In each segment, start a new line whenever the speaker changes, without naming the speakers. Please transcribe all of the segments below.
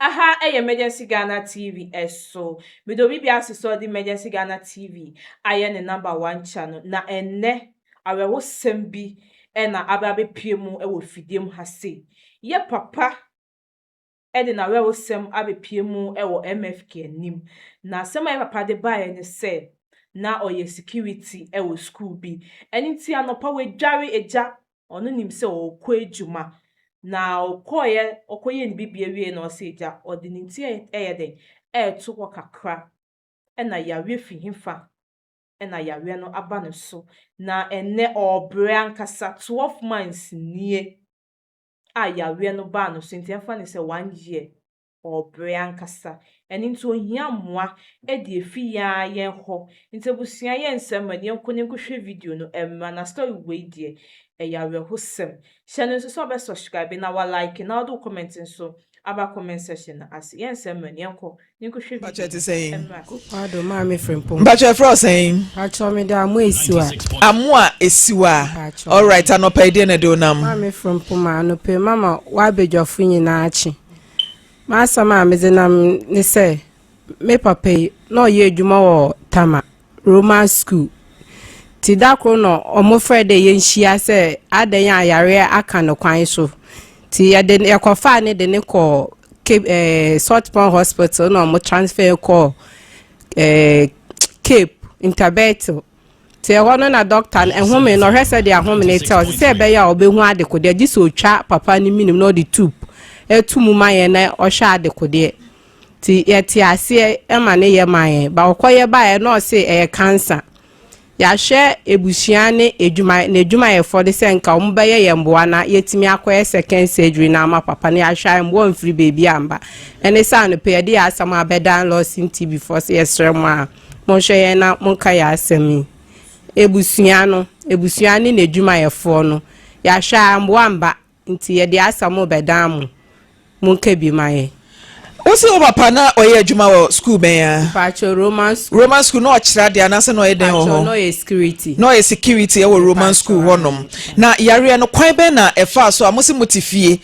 Aha yɛ Emergency Ghana TV so. Mede obi bi ase sɛ ɔde Emergency Ghana TV ayɛ ne number one channel. Na ɛnnɛ, awerɛhosɛm bi na aba abɛpue mu wɔ fidie mu ha sei. Yɛ papa de n'awerɛhosɛm abɛpue mu wɔ MFK anim. Na asɛm a yɛ papa de baeɛ ne sɛ, na ɔyɛ security wɔ school bi. Ɛno nti anɔpa wadware agya, ɔno nim sɛ ɔrekɔ adwuma. Na ɔkɔeɛ, ɔkɔyɛɛ ne biribi awie na ɔsɛ agya, ɔde ne ti ɛyɛ den ɛreto hɔ kakra. Ɛna yareɛ fi hefa ɛna yareɛ no aba ne so. Na ɛnnɛ ɔrebrɛ ankasa 12 months nie a yareɛ no baa no so, nti ɛmfa no sɛ one year ɔrebrɛ ankasa. Ɛno nti ohia mmoa de efi yɛn ara yɛn hɔ. Nti abusua, yɛn nsɛm ma yɛnkɔ na yɛnkɔhwɛ video no mmra, na story wei deɛ, ɛyɛ awerɛhosɛm. Hyɛ no nso sɛ ɔbɛ subscribe na wa like na wode wo comment nso aba comment section no ase. Yɛn nsɛm ma yɛnkɔ na yɛnkɔhwɛ video
Mpakyɛ, te sɛn?
mmra.
Kwado, Maame Frimpong.
Mpakyɛ, frɛ wo sɛn?
Pakyɛ, mede Amo Esiwa.
Amo a Esiwa.
Mpakyɛ.
Alright, anɔpa yi deɛ na de wo nam?
Maame Frimpong, ma anɔpa yi mama wabadwafo nyinaa akyi. M'asɛm a mede nam ne sɛ me papa yi na ɔyɛ adwuma wɔ Tama Roman School. Ti da koro no ɔmo frɛ dɛ yɛnhyia sɛ adan a yareɛ aka no kwan so. Ti yɛde yɛkɔfaa ne de ne kɔ Cape Saltpond Hospital na ɔmo transfer kɔ Cape Interbetel. Nti ɛhɔ no na doctor no ɛhome no, ɔhwɛ sɛ deɛ ahome no te, ɔsɛ sɛ ɛbɛyɛ a ɔbɛhu adekodeɛ gye sɛ otwa papa no minim na ɔde tube ɛtu mu ma yɛn na ɔhwɛ adekodeɛ. Nti yɛte aseɛ ɛma ne yɛ ma yɛn ba ɔkɔyɛ baeɛ na ɔse ɛyɛ cancer. Yɛahwɛ ebusua ne edwuma n'edwumayɛfoɔ de sɛ nka wɔn bɛyɛ yɛn mboa na yɛtumi akɔyɛ second surgery na ama papa no. Yɛahwɛ a mboa mfiri beebi amba. Ɛne sɛ anɔpɛ yɛde yɛ asɛm abɛdan Lawson TV foɔ sɛ yɛsrɛ mo a monhwɛ yɛn na monka yɛ asɛm yi. Ebusua no, ebusua ne n'edwumayɛfoɔ no, yɛahwɛ a mboa mba, nti yɛde asɛm bɛdan mo, monka bi ma yɛn.
Wosi wo papa na ɔyɛ adwuma wɔ school bɛn a?
Mpakyɛ, Roman School.
Roman School. Na ɔkyerɛ adeɛ anaasɛ na ɔyɛ dɛn wɔ
Mpakyɛ,
hɔ?
Na ɔyɛ security.
Na ɔyɛ security ɛwɔ Roman School hɔnom. Na yareɛ no, kwan bɛn na ɛfaa so a mo si mo te fie,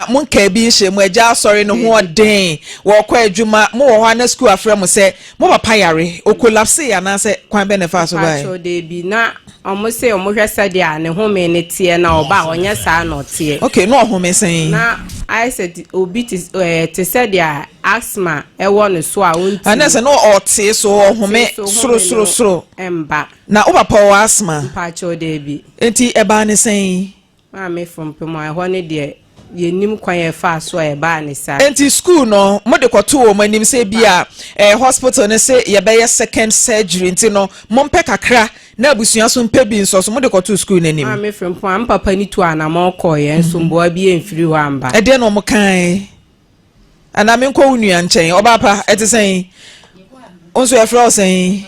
mo nkaa bi nhyɛ mu agya asɔre no ho ɔden, wɔkɔ adwuma, mo wɔ hɔ ana school afrɛ mo sɛ mo papa yare, o collapse, anaasɛ kwan bɛn na ɛfaa so baeɛ?
Mpakyɛ, deebi, na ɔmo sɛ ɔmo hwɛ sɛdeɛ a ne home ne teɛ na ɔba a ɔnyɛ saa na ɔteɛ.
Okay, na ɔhome sɛn?
Na ayɛ sɛ obi te te sɛ deɛ asthma ɛwɔ ne so a ɔntumi.
Ana sɛ na ɔte so ɔhome soro soro soro?
Ɛmba.
Na wo papa ɔwɔ asthma?
Mpakyɛ, deebi.
Nti ɛbaa ne sɛn?
Maame Frimpong, a ɛhɔ ne deɛ yɛnim kwan yɛ fa so a ɛbaa ne saa.
Nti school no, mo de kɔto wɔn anim sɛ bi a hospital ne sɛ yɛbɛyɛ second surgery, nti no mompɛ kakra na abusua so mpɛ bi nsɔ so, mo de kɔto school n'anim?
Maame Frimpong, a mpapa ne tu anamɔ kɔɔ yɛn nso mboa bi yɛmfiri hɔ amba.
Ɛdeɛ na ɔmo kan anaa menkɔ wo nua nkyɛn? Ɔbaa pa, ɛte sɛn? Wo nso yɛfrɛ wo sɛn?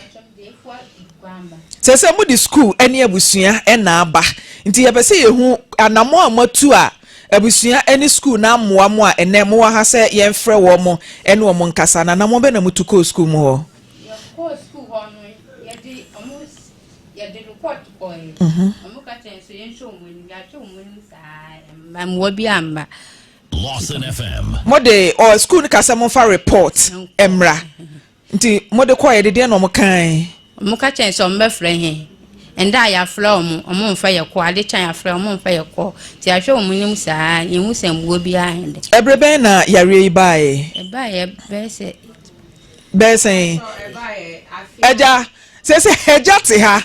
Sɛ mode school ne abusua ɛna aba, nti yɛpɛ sɛ yɛhu anammɔ a moatu a abusua ne school na amoa mo a ɛnɛ mowɔ ha sɛ yɛmfrɛ wɔ mo ne wɔn nkasa. Na anammɔ bɛ na motu kɔɔ school mu hɔ?
Yɛkɔɔ school hɔ no, yɛde ɔmo yɛde report kɔɛ. Ɔmo ka kyerɛ nso yɛnhwɛ ɔmo anim, yɛahwɛ ɔmo anim saa, mmoa bi amba.
Lawson FM.
Mode ɔ school no ka sɛ momfa report mmra, nti mode kɔɔ, yɛde deɛ na ɔmo kan?
Ɔmo ka kyerɛ sɛ ɔmo bɛfrɛ hɛn. Ɛnda a yɛafrɛ ɔmo, ɔmo mfa yɛ kɔ. Ade kyan yɛafrɛ ɔmo, mfa yɛ kɔ. Nti yɛahwɛ ɔmo anim saa, yɛhu sɛ mmoa bi ahɛn dɛ.
Ɛberɛ bɛn na yareɛ yi baeɛ?
Ɛbaeɛ bɛyɛ sɛ
Bɛyɛ sɛn? Agya, sɛ agya te ha,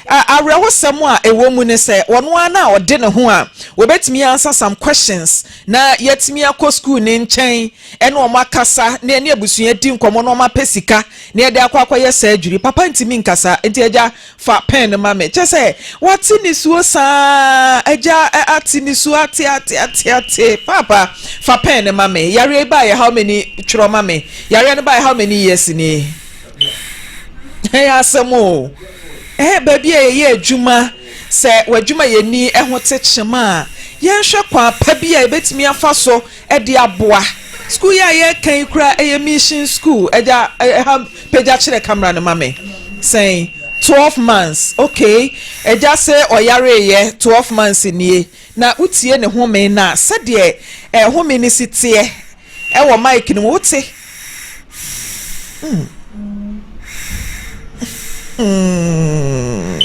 awerɛhosɛm a ɛwɔ mu ne sɛ wɔn ara na ɔde ne ho a wɔbɛtumi answer some questions na yɛtumi akɔ school ne nkyɛn ɛne wɔn akasa na ɛne abusua di nkɔmɔ na wɔn apɛ sika na yɛde akɔ akɔyɛ surgery. Papa ntumi nkasa, nti agya, fa pen no ma me. Kyɛ sɛ wate nisuo saa, agya ate nisuo, ate ate ate ate. Papa, fa pen no ma me. Yareɛ yi baayɛ how many, twerɛ ma me, yareɛ no baayɛ how many years ni? Ɛyɛ asɛm o. Baabi a yɛyɛ adwuma, sɛ w'adwuma yɛni ɛho te kyema a, yɛnhwɛ kwan pa bi a yɛbɛtumi afa so ɛde aboa school yi a yɛreka yi kora. Ɛyɛ mission school. Ɛgya, ɛha pagya kyerɛ camera no ma me. Sɛn? 12 months. Okay, ɛgya sɛ ɔyareyɛ 12 months nie, na wotie ne home na sɛdeɛ ɛhome no si teɛ. ɛwɔ mic no mu wote. Hmm. Hmm.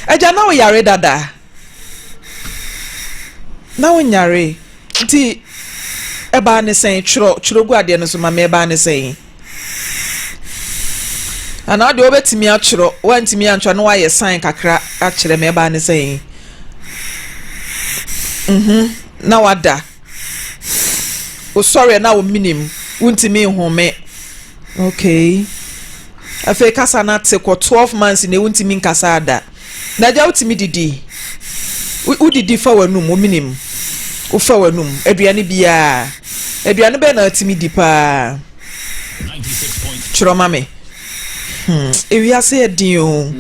Agya na woyare dada. Na wonyare. Nti ɛbaa ne sɛn twerɛ twerɛ gu adeɛ no so ma me ɛbaa ne sɛn. Anaa deɛ wobɛtumi atwerɛ woantumi antwerɛ na woayɛ sign kakra akyerɛ me ɛbaa ne sɛn. Mhm na wada. Wosɔre na wo menim wontumi nhome. Okay. Afei kasa no ate kɔ 12 months na wontumi nkasa ada. Na agya wotumi didi? Wodidi fa w'anum, wo menim. Wofa w'anum. Aduane biara. Aduane bɛn na wotumi di paa? Twerɛ ma me. Hmm. Ewiase yɛ den o.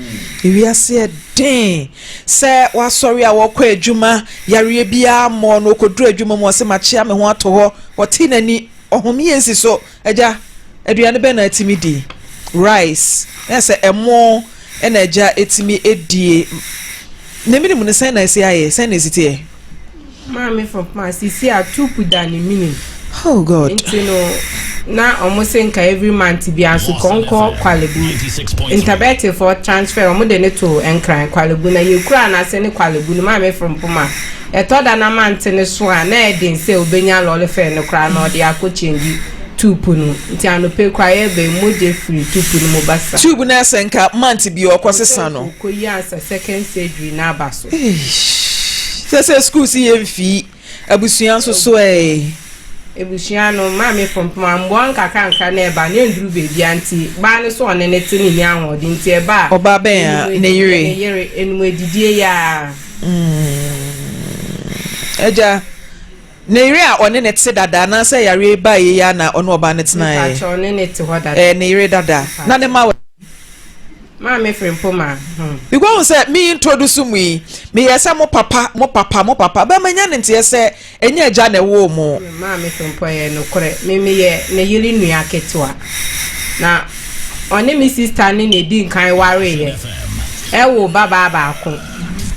Ewiase yɛ den. Sɛ wasɔre a wɔkɔ adwuma, yareɛ biara mmɔ no, ɔkɔduru adwuma mu ɔsɛ makyea me ho ato hɔ. Ɔte n'ani, ɔhome yɛ nsi so. Agya, aduane bɛn na atumi di? Rice, na sɛ ɛmo na agya atumi adie. Ne mene mu no sɛn na ɛsi ayɛ? Sɛn na ɛsi teɛ?
Maame Fɔpma, sisi a tupu da ne menim.
Oh God.
Nti no, na ɔmo se nka every month bia nso kɔnkɔ Kwalebu. Ntabɛte for transfer ɔmo de ne to Nkran Kwalebu na yɛkura n'ase ne Kwalebu no Maame Frɔmpoma. Ɛtɔ da na mante ne so a, na ɛyɛ den sɛ obenya lɔre fare no koraa na ɔde akɔ kyɛngyi tuupu no. Nti anɔpa yi koraa yɛreba yi, mogya firi tuupu no mu ba sa.
Tube no ɛsɛ nka month biara ɔkɔ sesa no.
Ɔkɔ yi ansa second surgery no aba so.
Eish. Sɛsɛ school si yɛ mfii, abusua nso so ɛɛ.
Abusua no, maame frɔmpɔm amboa nkakrankra na ɛba no ɛnduru baabia nti baa no so ɔne no te no nni ahoɔden nti ɛba a.
Ɔbaa bɛn a? Ne yere?
Ne yere, enum adidie yi ara.
Mm. Agya, ne yere a ɔne ne te dada anaasɛ yareɛ yi baeɛ yi ara na ɔne ɔbaa no tenaeɛ?
Mepakyɛ ɔne ne te hɔ dada.
Ɛɛ ne yere dada. Na ne mma wɔ.
Maame Frimpoma, hmm.
Because wohu sɛ me introduce mu yi, meyɛ sɛ mo papa, mo papa, mo papa, bɛ manya ne nteɛ sɛ ɛnyɛ agya na ɛwoo mo.
Maame Frimpong ɛyɛ nokorɛ, me meyɛ ne yere nua ketewa. Na ɔne me sista no na ɛdi nkan wareeɛ, ɛwoo babaa baako.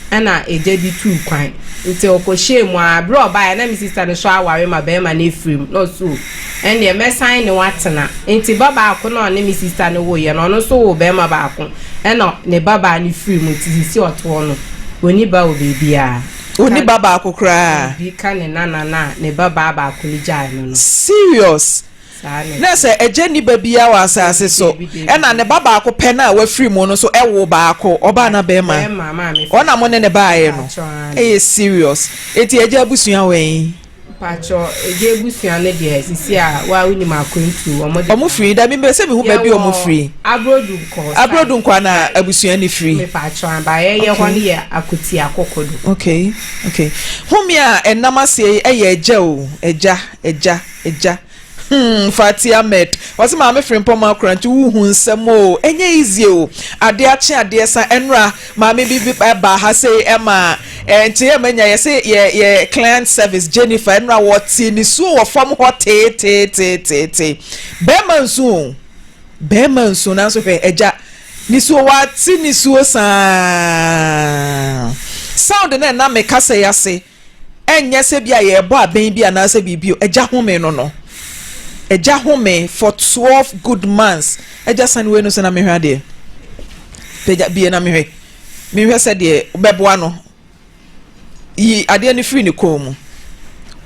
Ɛna agya bi tuu kwan nti ɔkɔhyɛɛ mu ara, berɛ a ɔbaeɛ na me sista no nso aware ma barima no afiri mu na ɔse o ɛnneɛ mɛsan ne wo atena nti ba baako no a ɔne me sista no woeɛ no ɔno nso woo barima baako ɛna ne babaa no firii mu nti seesei ɔte hɔ no ɔnni ba wɔ baabiara.
Ɔnni ba baako koraa?
Daabi, ka ne nana no a ne babaa baako no gyae no no.
Serious? Na sɛ agya nni ba biara wɔ asase so, ɛna ne ba baako pɛ no a wafiri mu no nso woo baako, ɔbaa anaa barima? Ɔno na mo ne no baeɛ no? Ɛyɛ serious. Enti agya abusua wɔ he?
Mpakyɛ, agya abusua no deɛ, sisi a wo a wonim akwantuo, wɔn de.
Wɔn firi, dabi mepɛ sɛ mehu baabi a wɔn firi.
Abrodunkɔ.
Abrodunkɔ na abusua no firi.
Mepakyɛ, ba yɛyɛ hɔ no yɛ Akotia Kokodo.
Okay, okay. Home a ɛnam aseɛ yi yɛ agya o, agya, agya, agya. Hmm Fati Ahmed ɔse maame Frimpong akora nti wo hu nsɛm oo ɛnyɛ easy o adeɛ akye adeɛ sa ɛnora maame bi bi ɛbaa ha sei ɛma ɛɛ nti yɛ manya yɛse yɛ yɛ client service Jennifer ɛnora wɔte nisuo wɔ fam hɔ teeteeteetee bɛɛma nsu o bɛɛma nsu nanso hwɛ agya nisuo wate nisuo saa sound na ɛnam me kasa yi ase. Ɛnyɛ sɛ bi a yɛrebɔ abɛn bi anaasɛ biribi o, Agya home no no. Agya home for 12 good months. Agya sane wei no so na mehwɛ adeɛ. Pagya bie na mehwɛ. Mehwɛ sɛ deɛ wobɛboa no. Yi adeɛ no firi ne kɔn mu.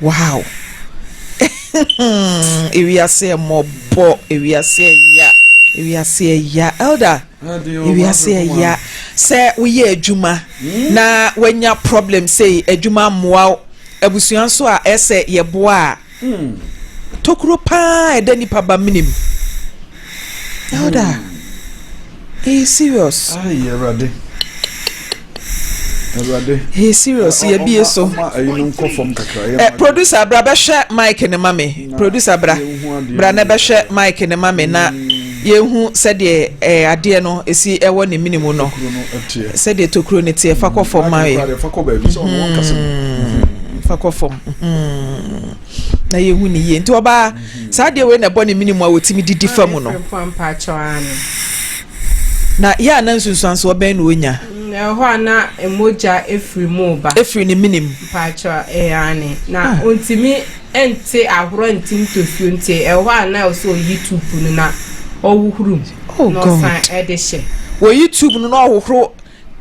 Wow. Ewiase ɛmɔbɔ, ewiase ɛya, ewiase ɛya. Elder. Ewiase ɛya sɛ woyɛ adwuma na wanya problem sei adwuma mmoa wo abusua nso a ɛsɛ yɛboa a tokuro paa ɛda nipa ba menim elder ɛyɛ serious.
Ayi awurade. Awurade.
Ɛyɛ serious yɛ bie so.
Eh,
producer bra bɛhwɛ mic ne ma me. Producer bra. Bra na bɛhwɛ mic ne ma me na yɛhu sɛdeɛ eh, adeɛ no esi ɛwɔ ne mene mu no. Sɛdeɛ tokuro no teɛ fa kɔ fam ma yɛ. Fa kɔ fam. Na yɛhu ne yie. Nti ɔbaa saa adeɛ wei na ɛbɔ ne mene mu a wɔtumi didi fa mu no. Na yɛ a na nsunsuansoɔ bɛn na ɔnya?
Ɛwɔ hɔ a na mogya firi mu reba.
Firi ne menem.
Mpakyɛw, ɛɛ aane. Na ɔntumi Ɛnte ahorɔ nte ntosuo nti ɛwɔ hɔ a na ɛwɔ sɛ ɔyi tube no na ɔhohoro mu
Oh
na
God.
ɔsan ɛde hyɛ.
Wɔyi tube no na ɔhohoro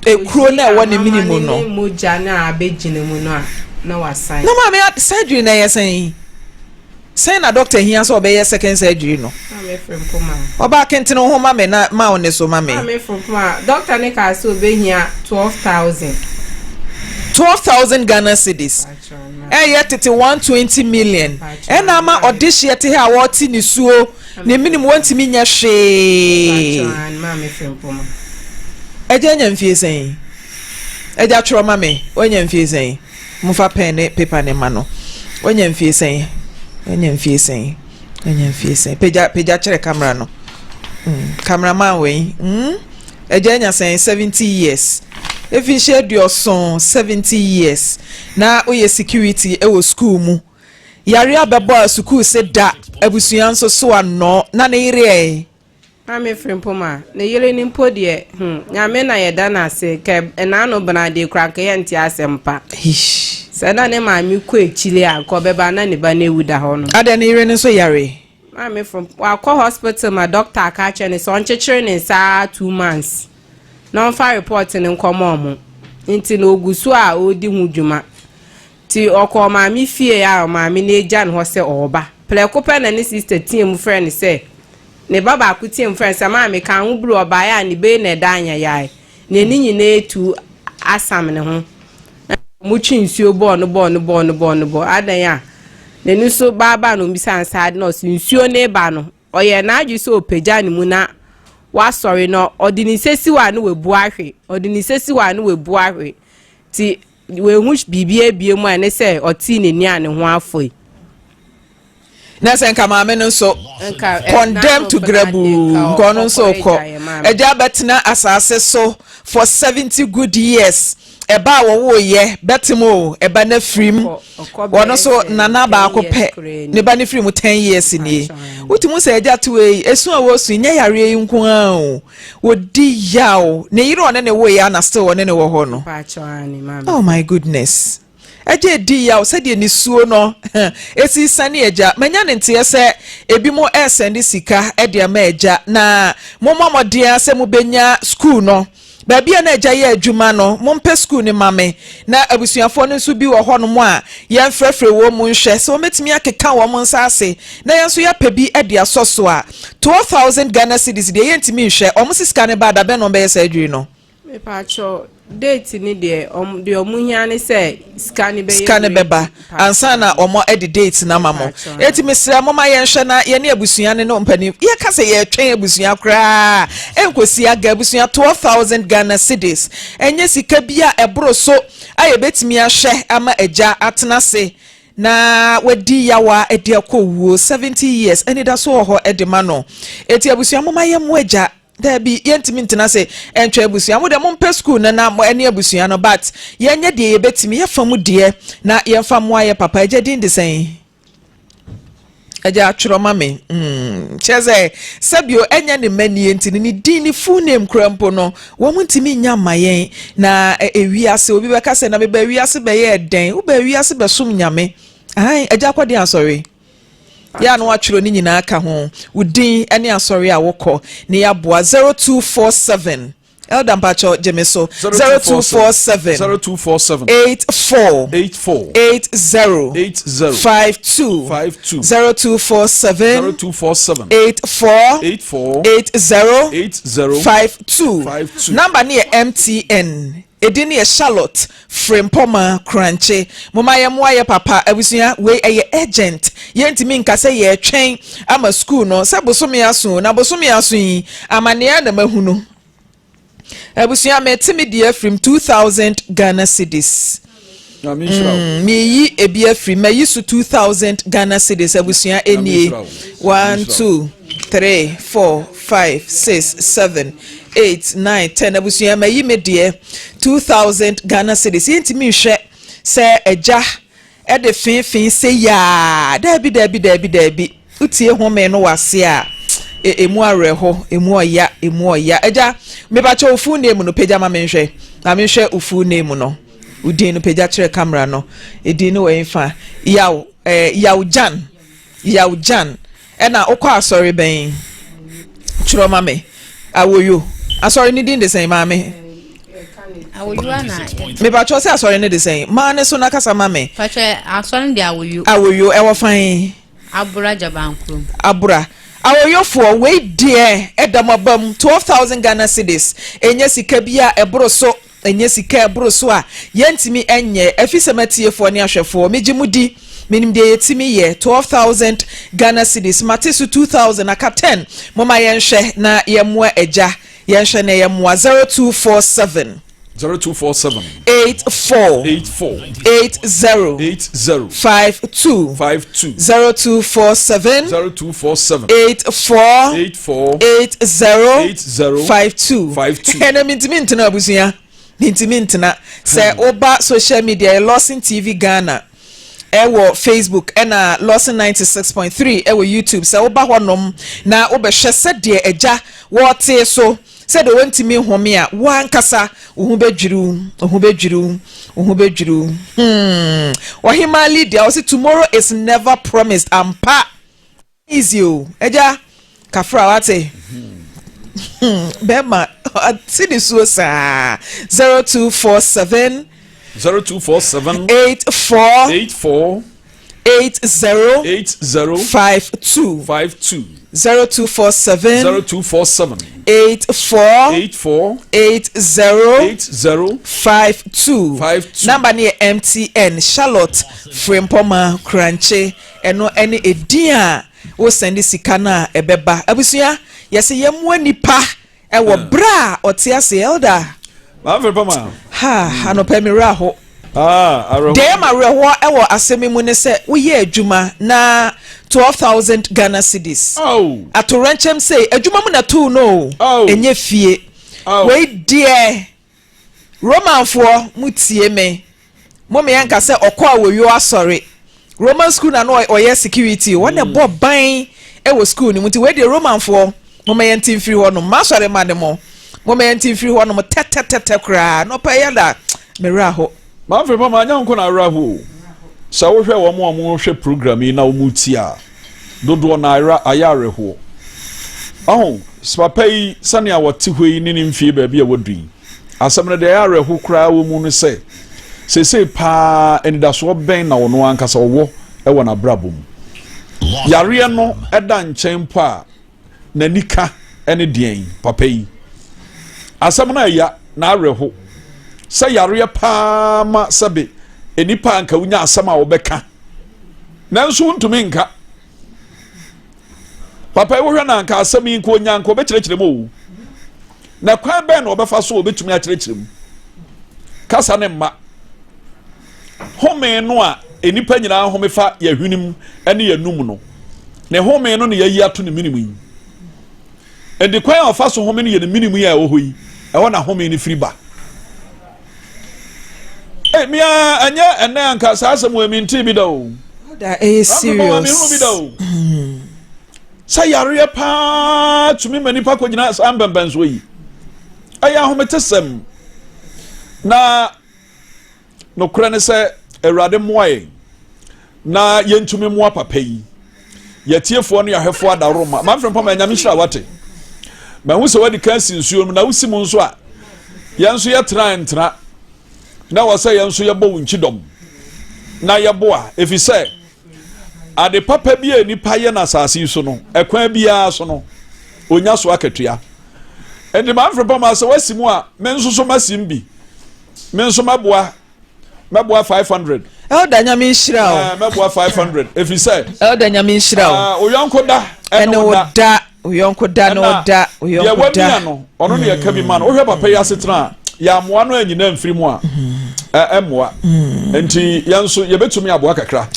ekuro na ɛwɔ ne mini mu
Oyi
no.
amama ne mogya no a abɛgyina mu no a na wasan.
Na maame, surgery na ɛyɛ sɛn? Sɛn na doctor hia sɛ ɔbɛyɛ second surgery no?
Maame Frimpoma.
Ɔbaa kentene wo ho ma me na ma wo ne so ma me.
Maame Frimpoma, doctor ne kaa sɛ obɛhia 12,000.
12,000 Ghana cedis. Ɛyɛ tete 120 million. Ɛna ama ɔde hyeɛ te ha a wɔte ne suo ne minim wɔntumi nyɛ hwee.
Maame Frimpoma.
Ɛgya nya mfie sɛn? Ɛgya, twerɛ ma me. Wanya mfie sɛn? Mofa pen ne paper ne ma no. Wanya mfie sɛn? Wanya mfie sɛn? Wanya mfie sɛn? Pagya, pagya kyerɛ camera no. Cameraman wei. Ɛgya anya sɛn? 70 years. Efi nhyɛ 70, 70 years. Na woyɛ security ɛwɔ school mu. Yare abɛbɔ a sukuu se da abusua nso so anɔ na ne yere ɛ.
Maame Frimpoma, ne yere ne mpo deɛ, Nyame na yɛda no ase kɛ ɛnaano benade kora nka yɛnte asɛm pa.
Hish.
Sɛ na ne maame kɔ akyire a nka ɔbɛba na ne ba no ewu da hɔ no.
Ada ne yere no nso yare?
Maame Frim, wakɔ hospital ma doctor aka akyerɛ ne sɛ ɔnkyekyere ne nsa 2 months na ɔmfa report ne nkɔmɔ ɔmo, nti na ogu so a ɔredi ho dwuma. Nti ɔkɔ maame fie a maame no agya ne hɔ sɛ ɔreba prɛko pɛ na ne sister tie mu frɛ ne sɛ ne ba baako tie mu frɛ ne sɛ maame ka ho buru ɔbaeɛ a ne bɛyi na ɛda anyayae n'ani nyinaa etu asam ne ho. Ɔmo twi nsuo bɔɔ no bɔɔ no bɔɔ no bɔɔ no bɔɔ adan a n'ani so baaba na omisa nsa ade na ɔsi nsuo ne ba no ɔyɛ n'adwi sɛ ɔpagya ne mu na wasɔre no, ɔde ne nsa si hɔ a na wabu ahwe, ɔde ne nsa si hɔ a na wabu ahwe, ti wehu biribi ebie mu a ɛne sɛ ɔte n'ani a ne ho afɔ yi.
Na sɛ nka maame no nso
Nka
condemn to grabu nka ɔno nso kɔ. Agya bɛtena asase so for 70 good years, ɛba a wɔwɔ yɛ bɛtem o, ɛba no firim. Wɔno nso nana baako pɛ ne ba no firi mu 10 years nie. Wotumi sɛ agya to yi esu a wɔsu nyɛ yareɛ yi nko ara o, wɔdi yaw ne yere ɔne ne wo yɛ ana still ɔne ne wɔ hɔ no. Oh my goodness, agya edi yaw sɛdeɛ nisuo no esi sani. Agya manya ne nteɛ sɛ ebi mo ɛsɛnde sika ɛde ama agya na mo mmɔ mmɔden sɛ mo benya school no baabi a na agya yɛ adwuma no. Mompɛ school no ma me na abusuafoɔ no nso bi wɔ hɔnom a yɛmfrɛfrɛ wɔn mu nhwɛ sɛ wɔmɛtumi akeka wɔn nsa ase na yɛn nso yɛapɛ bi de asɔ so a 12,000 Ghana cedis deɛ, yɛntumi nhwɛ. Wɔn si sika no ba adabɛn na wɔn bɛyɛ surgery no?
Mepatwɔ, date ni deɛ, ɔmo deɛ ɔmo hia ne sɛ sika ne bɛyɛ.
Sika ne bɛba ansa na ɔmo de date na ma mo. Eti mesrɛ mo ma yɛnhwɛ na yɛne abusua ne no mpanin yɛka sɛ yɛtwɛn abusua koraa nkosi aga. Abusua, 12,000 Ghana cedis ɛnyɛ sika bi a ɛboro so a yɛbɛtumi ahwɛ ama agya atena ase na wadi yawa de akɔ wuo. 70 years, ɛnida so wɔ hɔ de ma no. Eti abusua, mo ma yɛ mo agya. Daabi, yɛntumi ntena se ɛntwɛ. Abusua, mo deɛ mompɛ school no na ɛne abusua no, but yɛnyɛ deɛ yɛbɛtumi yɛfa mu deɛ na yɛmfa mmoa yɛ papa. Agya din de sɛn? Agya, atwerɛ ma me. Kyerɛ sɛ sɛbio ɛnyɛ ne mma nie nti ne din ne full name kura mpo no wɔn ntumi nya mma yɛn. Na ewiase obi bɛka sɛ na meba ewiase bɛyɛ ɛdɛn? Woba ewiase bɛsom Nyame. Ahan, agya akɔde asɔre yɛ a na watwerɛ ne nyinaa ka ho, wo din ne asɔre a wokɔ ne yɛaboa. 0247, Elder mpakyɛ gye me so, 0247
0247
84
84
80
80
52
52
0247
0247
84
84
80
80
52.
52.
Number ne yɛ MTN, edin ne yɛ Charlotte Frempɔma Krankye. Moma yɛ mmoa yɛ papa. Abusua, wei ɛyɛ urgent. Yɛntumi nka sɛ yɛretwɛn ama school no sɛ bosome aso na bosome aso yi amanneɛ na mahunu. Abusua, mete me deɛ afirim 2,000 Ghana cedis.
Nyame nhyira wo.
Meyi ebi afiri, mayi so 2,000 Ghana cedis. Abusua, enie.
nhyira wo.
1
Nyame nhyira wo.
2 3 4 5 6 7 8 9 10. Abusua, mayi me deɛ 2,000 Ghana cedis. Yɛntumi nhwɛ sɛ agya ɛde feefee sɛ yaa. Daabi, daabi, daabi, daabi. Wotie home no wase a emu awerɛho, emu ɔya, emu ɔya. Agya, mebakyɛ wo full name no, pagya ma menhwɛ na menhwɛ wo full name no. Wo din no, pagya kyerɛ camera no. Edin no wɔ fa yaw. Eh, Yawgyan, Yawgyan. Ɛna wokɔ asɔre bɛn? Twerɛ ma me. Awoyo. Asɔre ne din de sɛn maame?
Awoyo ana?
Mepakyɛw sɛ asɔre ne de sɛn? Maa ne so na kasa ma me.
Pakyɛ asɔre de Awoyo.
Awoyo, ɛwɔ fan?
Abura Jabankurom.
Abura. Awoyofoɔ, wei deɛ ɛda mo abam 12,000 Ghana cedis. Ɛnyɛ sika bi a ɛboro so. Ɛnyɛ sika a ɛboro so a yɛntumi nyɛ. Afisɛm atiefoɔ ne ahwɛfoɔ, megye mo di. Menim deɛ yɛtumi yɛ. 12,000 Ghana cedis, mate so 2,000, aka 10. Momma yɛnhwɛ na yɛmmoa agya. Yɛnhwɛ na yɛmmoa. 0247.
0247.
84.
84.
80.
80.
52.
52.
0247.
0247.
84.
84.
80.
80.
52.
52.
Ɛnna mintimi ntena abusua, mintimi ntena sɛ woba social media yɛ Lawson TV Ghana ɛwɔ Facebook ɛna Lawson 96.3 ɛwɔ YouTube. Sɛ woba hɔnom na wobɛhwɛ sɛdeɛ agya wɔte so, sɛdeɛ wɔntumi nhome a, wankasa wo ho bɛdwiriw, wo ho bɛdwiriw, wo ho bɛdwiriw. Ɔhema Lydia ɔsɛ tomorrow is never promised. Ampa, easy o. Agya kafra, wate bɛrima ate ne suo saa. 0247.
0247.
84.
84.
80.
80.
52.
52.
0247.
0247.
84.
84.
80.
80.
52.
52.
Number ne yɛ MTN. Charlotte Frimpɔma Krankye, ɛno ɛne edin a wosɛnde sika no a ɛbɛba. Abusua, yɛsɛ yɛmmoa nipa ɛwɔ berɛ a ɔte ase. Elder.
Maame Pama.
Ha anɔpɛ mi werɛ aho.
Ah, awerɛho.
Deɛ ɛma awerɛhoɔ ɛwɔ asɛm yi mu ne sɛ woyɛ adwuma na 12,000 Ghana cedis.
Oh.
Atorɛnkyɛm sɛ adwuma mu na too no o.
Oh.
Ɛnyɛ fie.
Oh.
Wei deɛ, Romanfoɔ mu tie me, mo me yɛnka sɛ ɔkɔ a wɔyɔ asɔre Roman school na no ɔyɛ security, wɔn na ɛbɔ ban ɛwɔ school no mu. Nti wei deɛ, Romanfoɔ, mo ma yɛn ti mfiri hɔ nom, ma asɔre ma ne mo mo ma yɛn ti mfiri hɔ nom tɛtɛtɛtɛ koraa nɔpɛ yɛ da mmerɛ aho.
Maame Pama, anya nko na awerɛho o. Sɛ wohwɛ wɔn a wɔhwɛ program yi na wɔn ti a, dodoɔ na ayɛ awerɛhoɔ. Ɔho papa yi, sɛnea wɔte hɔ yi ne ne mfie baabi a wɔdu yi, asɛm no deɛ ɛyɛ awerɛho koraa wɔ mu no sɛ seesei paa anidasoɔ bɛn na ɔno ankasa ɔwɔ ɛwɔ n'abrabɔ mu? Yareɛ no ɛda nkyɛn mpo a, n'ani ka ɛne deɛn? Papa yi asɛm no ɛya na awerɛho sɛ yareɛ paa ma sɛbe nipa anka wonya asɛm a wɔbɛka nanso wontumi nka. Papa yi, wohwɛ na anka asɛm yi nka onya nka ɔbɛkyerɛkyerɛ mu o, na kwan bɛn na ɔbɛfa so ɔbɛtumi akyerɛkyerɛ mu? Kasa ne mma home no a nnipa nyinaa home fa yɛhwenem ne yɛnum no, ne home no na yɛyi ato ne minim yi. Nti kwan a ɔfa so home no yɛ ne minim yi a ɛwɔ hɔ yi, ɛhɔ na home no firi ba. Ee, mia ɛnyɛ ɛnɛ anka saa asɛm wɔ mi nti bi da o.
Da ɛyɛ serious.
Bi da o sɛ yareɛ paa tumi ma nipa kɔgyina saa mbɛnbɛnsoɔ yi. Ɛyɛ ahometesɛm na nokorɛ ne sɛ Awurade mmoa yɛn na yɛntumi mmoa papa yi. Yɛtiefoɔ no yɛahwɛfoɔ adaworoma, mamfrɛ mpama Nyame nhyira wate. Mahu sɛ wadi kan si nsuo mu na wosi mu nso a, yɛn nso yɛtena ntena na wɔ sɛ yɛn nso yɛbɔ wo nkyidɔm na yɛboa, ɛfiri sɛ ade papa bi a nipa yɛ no asase yi so no, ɛkwan biara so no onya so akatua. Nti mamfrɛ pama sɛ wasi mu a, me nso so masi mu bi, me nso mɛboa, mɛboa 500.
Elder, Nyame nhyira o.
Mɛboa 500 ɛfiri sɛ
Elder, Nyame nhyira
o. Oyɔnko da.
Ɛne wo da, oyɔnko da ne wo da, oyɔnko
deɛ
da.
Wamia no, ɔno ne yɛka bi ma no. Wohwɛ papa yi asetena a, yɛamoa no anyina mfiri mu a, ɛmmoa. Nti yɛn nso yɛbɛtumi aboa kakra.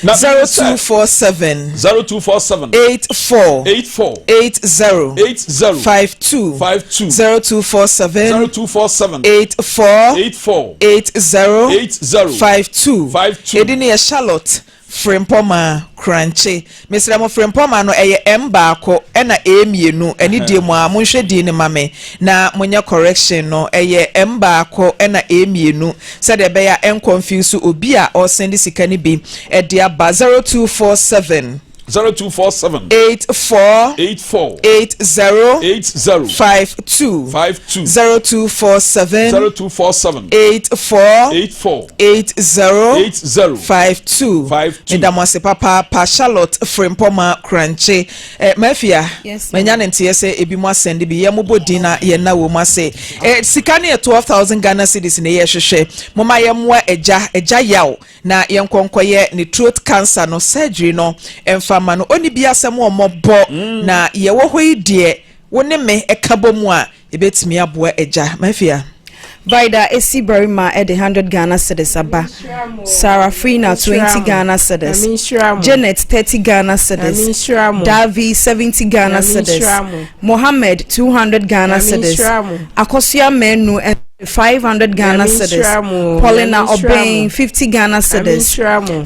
Na 0247.
0247.
84.
84.
80.
80.
52.
52.
0247.
0247.
84.
84.
80.
80.
52.
52.
Edi ne yɛ Charlotte. Frimpɔma Krankye. Mesrɛ mo Frimpɔma no ɛyɛ M baako ɛna A mmienu ɛne die mu a monhwɛ din no ma me na monyɛ correction no ɛyɛ M baako ɛna A mmienu sɛdeɛ ɛbɛyɛ a ɛnconfuse obi a ɔresɛnde sika no bi ɛde aba 0247
0247
84
84
80
80
52
52
0247
0247
84
84
80
80
52
52.
Meda mo ase papaapa Charlotte Frimpɔma Krankye eh, Mafia.
Yes,
manya ne nteɛ sɛ ebi mo asɛnde bi yɛ mobɔ din na yɛn na wɔ mu ase eh, sika no yɛ 12,000 Ghana cedis na yɛhwehwɛ. Moma yɛmmoa agya, agya yaw na yɛnkɔnkɔyɛ ne throat cancer no surgery no ɛmfa ma no. Ɔni bi asɛm ɔmmɔbɔ na yɛwɔ hɔ yi deɛ wo ne me ɛka bɔ mu a yɛbɛtumi aboa agya. Mafia.
Vida Esi Barima de 100 Ghana cedis aba. Sarah Frina 20 Ghana cedis. Janet 30 Ghana cedis. Davi 70 Ghana cedis. Mohammed 200 Ghana cedis. Akosua Menu 500 Ghana cedis. Paulina Obeng 50 Ghana cedis.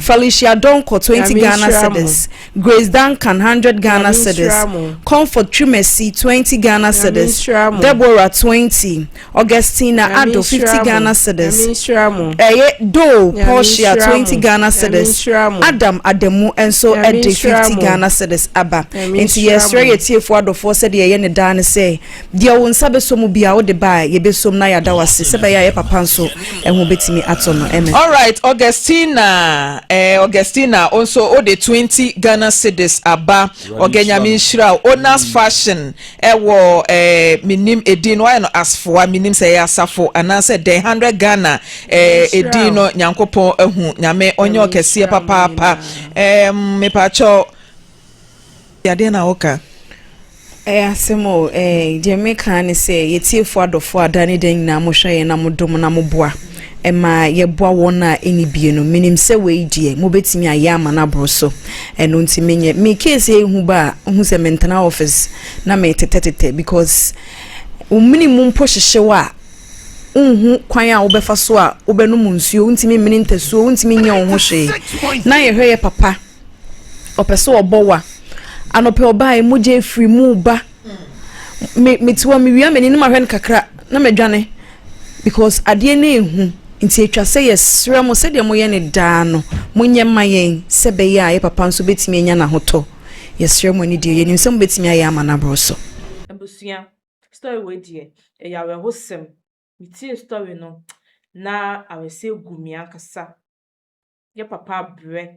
Felicia Donko 20 Ghana cedis. Grace Duncan 100 Ghana cedis. Comfort Trimesi 20 Ghana cedis. Deborah 20. Augustina Ado 50 Ghana cedis. Ɛyɛ Do Portia 20 Ghana cedis. Adam Adamu nso ɛde 50 Ghana cedis aba. Nti yɛsrɛ yɛ tiefoɔ adɔfoɔ sɛdeɛ ɛyɛ ne daa ne sɛ deɛ wo nsa bɛsɔ mu bia wode ba a yɛbɛsom na yɛada wase sɛ bɛyɛ a yɛ papa nso ɛho bɛtumi atɔ no. Amen.
Alright, Augustina, Augustina nso wode 20 Ghana cedis aba. Ɔgɛ Nyame nhyira wo. Onas Fashion ɛwɔ menim edin no wayɛ no Asfoa, menim sɛ ɛyɛ asafo anaasɛ dɛn. 100 Ghana edin no Nyankopɔn ahu. Nyame ɔnyɛ ɔkɛseɛ papaapa. Mepakyɛw yadeɛ na woka.
Ɛyɛ asɛm o. Deɛ meka ne sɛ yɛtiefoɔ adɔfoɔ a da ne da nyinaa mohwɛ yɛn na modom na moboa ɛma yɛboa wɔn a ɛni bie no, menim sɛ wei deɛ mobɛtumi ayɛ ama no aboro so. Ɛno nti menyɛ me case ɛhu ba a wohu sɛ mentena office na metetɛtetɛ because wo mene mu mpo hyehye wo a wonhu kwan a wobɛfa so a wobɛnom nsuo, wontumi mmene ntasuo, wontumi nyɛ wo ho hwee na yɛhwɛ yɛ papa ɔpɛ sɛ ɔbɔ wa anɔpɛ ɔbaa mogya efiri mu ba me mete hɔ mewia m'ani na mahwɛ no kakra na madwane because adeɛ no ehu. Nti atwa sɛ yɛsrɛ mo sɛdeɛ moyɛ ne daa no, monyɛ ma yɛn sɛ bɛyɛ a yɛ papa nso bɛtumi anya n'ahotɔ. Yɛsrɛ mo ani deɛ yɛnim sɛ mobɛtumi ayɛ ama no aboro so.
Abusua, story wei deɛ ɛyɛ awerɛhosɛm. Metie story no na awerɛsɛ gu me ankasa. Yɛ papa brɛ,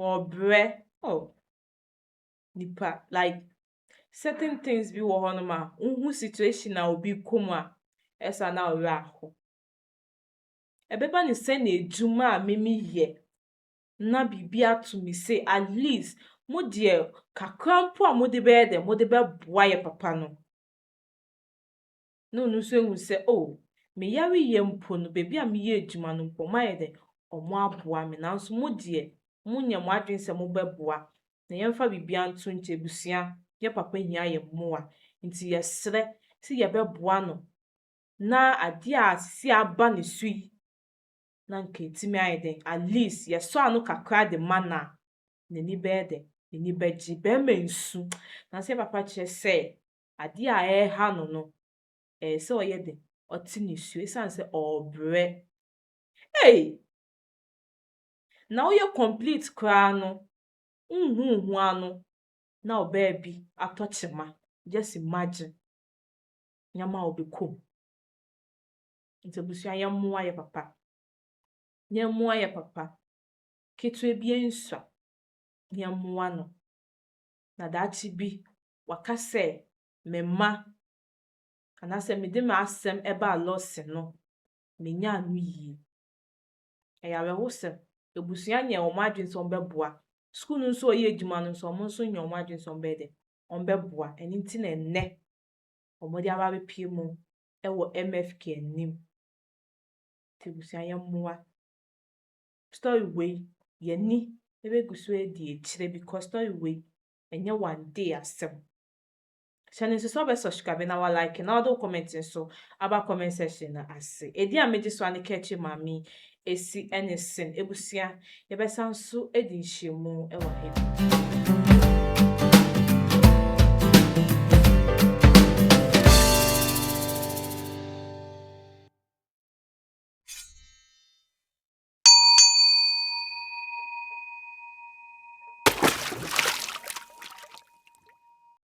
ɔbrɛ. Oh, nipa like certain things bi wɔ hɔnom a wohu situation a obi kɔ mu a ɛsa na ɔwerɛ aho. Ɛbɛba ne sɛ na edwuma a mimi yɛ na biribi ato me se at least mo deɛ kakra mpo a mode bɛyɛ dɛ mode bɛboa yɛ papa no na ɔno nso ehu sɛ oh, meyare yɛ mpo no beebi a meyɛ adwuma no mpo ɔmo ayɛ dɛ ɔmo aboa me, nanso mo deɛ monyɛ mo adwene sɛ mobɛboa. Na yɛmfa biribiara nto nkyɛn, abusua, yɛ papa hia yɛ mmoa nti yɛsrɛ sɛ yɛbɛboa no na adeɛ a sisi aba ne so yi na nka etimi ayɛ dɛn at least yɛsɔ ano kakra de ma no a n'ani bɛyɛ dɛn n'ani bɛgye. Bɛrima nsu nanso yɛ papa kyerɛ sɛ adeɛ a ɛreha no ɛyɛ sɛ ɔyɛ dɛn ɔte ne su esiane sɛ ɔrebrɛ. Ei, na woyɛ complete koraa no nhu ho ano na ɔbaa bi atɔ kyema. Just imagine nneɛma a ɔbɛkɔ mu. Nti abusua, yɛmmoa yɛ papa, yɛmmoa yɛ papa. Ketewa bi nsua, yɛmmoa no na daakye bi waka sɛ me mma anaasɛ mede m'asɛm ɛbaa lɔɔse no menya ano yie. Ɛyɛ awerɛhosɛm. Abusua nyɛ wɔn adwene sɛ wɔbɛboa sukuu no nso a ɔyɛ adwuma no nso, wɔn nso nyɛ wɔn adwene sɛ wɔbɛyɛ dɛ wɔbɛboa. Ɛno nti na ɛnnɛ wɔde aba abɛpue mu ɛwɔ MFK anim. Nti abusua, yɛmmoa. Story wei yɛni ɛbɛgu so adi akyire because story wei ɛnyɛ one day asɛm. Hyɛ no nso sɛ wobɛ subscribe na wa like na wode wo comment nso aba comment section no ase. Ɛdi a megye so a ne kɛkye maame. Esi ne sen. Abusua, yɛbɛsan nso adi nhyiamu wɔ ha bi.